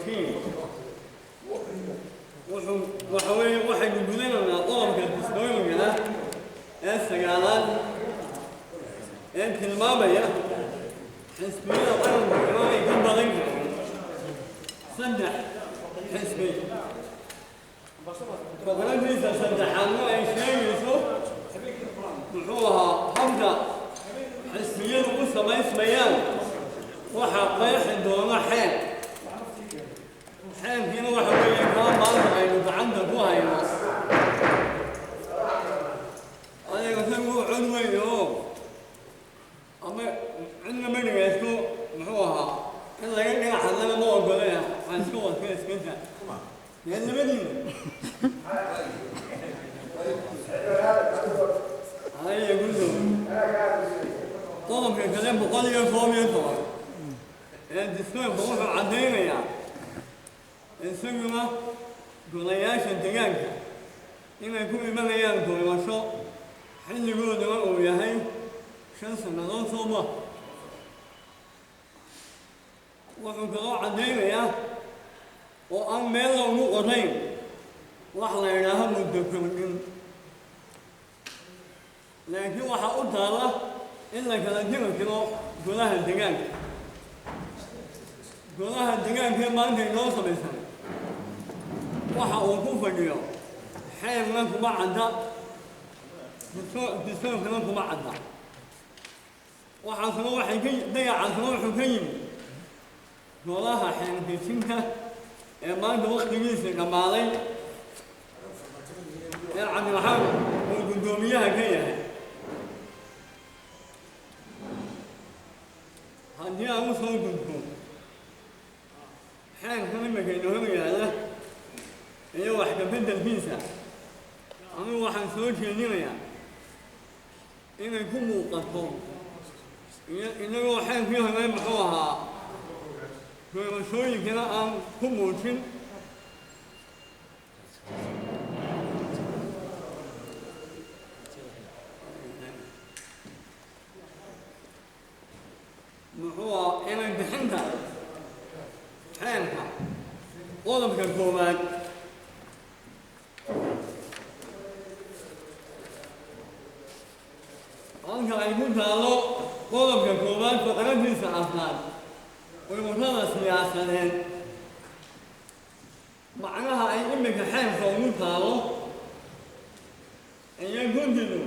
14 wuxuu waxa weeye waxaynu gudanaynaa qodobka dastuuriga ah ee sagaalaad ee tilmaamaya xisbiyada qaranku inaanay ka badan karin 3 xisbi. Faqradiisa saddexaadna ay sheegayso muxuu ahaa habka xisbiyadu u samaysmayaan waxaa qeexi doona xeer. Xeerkiina waxa weeye kaa maanta aynu gacanta ku hayno. Adiga kan wuu cod weyn oo ama cidna ma dhegaysto muxuu ahaa in laga dhinac hadlana ma ogolaya waa iska wadka iskanta dee labadiina haya gudow. Qodobka kale 111 ee dastuurka wuxuu caddaynayaa isaguna golayaasha deegaanka inay ku imanayaan doorasho xilligooduna uu yahay 5 sannadood sooma. Wuxuu kaloo caddaynayaa oo aan meel loogu qorayn wax la yidhaaho muddo kordhin, laakiin waxaa u taala in la kala diri karo golaha deegaanka. Golaha deegaanka maanta inoo samaysan waxa uu ku fadhiyo xeerna kuma cadda, dastuurkana kuma cadda. Waxaasna waxay ka dayacaasna wuxuu ka yimid golaha xeer dejinta ee maanta waqtigiisii dhammaaday ee Cabdiraxmaan uu guddoomiyaha ka yahay. Haddii aan u soo gudbo xeerkan imika inoo hor yaalla iyo wax ka beddelkiisa, anigu waxaan soo jeedinayaa inay ku muuqato iyo inagoo xeerkii hore muxuu ahaa doorashooyinkana aan ku muujin muxuu ahaa inay bixinta xeerka qodobka koowaad halka ay ku taallo qodobka koowaad faqradiisa afraad ururada siyaasadeed macnaha ay iminka xeerka ugu taalo iyo guddidu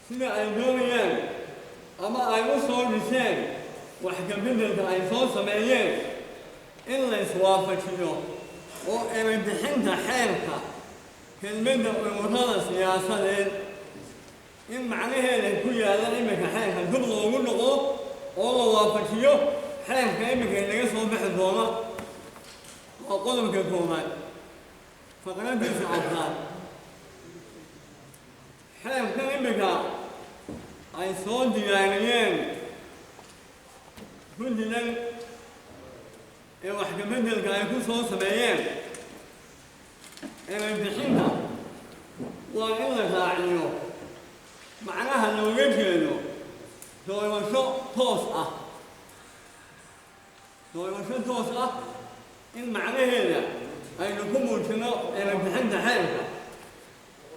sida ay doonayaan ama ay u soo dhiseen wax ka beddelka ay soo sameeyeen in la iswaafajiyo oo eray bixinta xeerka kelmadda ururada siyaasadeed in macnaheeda ku yaalla iminka xeerka dib loogu noqdo oo la waafajiyo xeerka iminka inaga soo bixi doona. Waa qodobka koowaad faqradiisa afraad. Xeerkan iminka ay soo diyaariyeen guddidan ee wax ka beddelka ay ku soo sameeyeen eray bixinta waa in la raaciyo macnaha looga jeedo doorasho toos ah. Doorasho toos ah in macnaheeda aynu ku muujino eray bixinta xeerka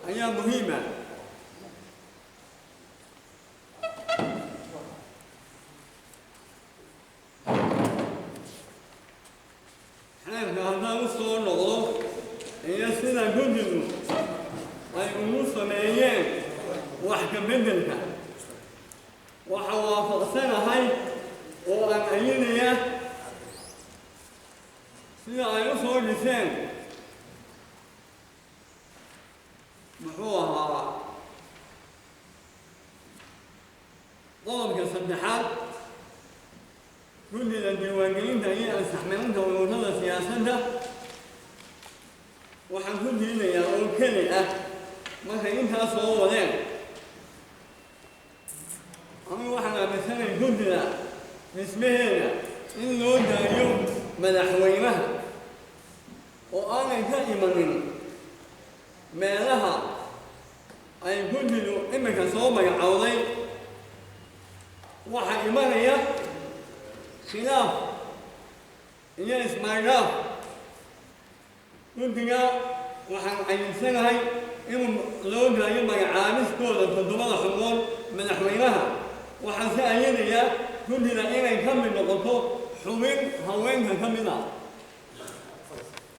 ayaa muhiim ah. Xeerka haddaan u soo noqdo iyo sida guddidu ay ugu sameeyeen wax ka beddelka, waxa waafaqsanahay oo aan ayinaya sida ay u soo dhiseen muxuu ahaa qodobka saddexaad guddida diiwaangelinta iyo ansaxmarinta ururada siyaasadda. Waxaan ku diidayaa oo keli ah markay intaas soo wadeen, anigu waxaan aaminsanay guddida dhismaheeda in loo daayo madaxweynaha oo aanay ka imanin meelaha ay guddidu iminka soo magacowday. Waxaa imanaya khilaaf Iyo ismaandhaaf. Guddiga waxaan cayinsanahay inuu loo daayo magacaabistooda toddobada xubnood madaxweynaha. Waxaan si ayadayaa guddida inay ka mid noqoto xubin haweenka ka mid ah.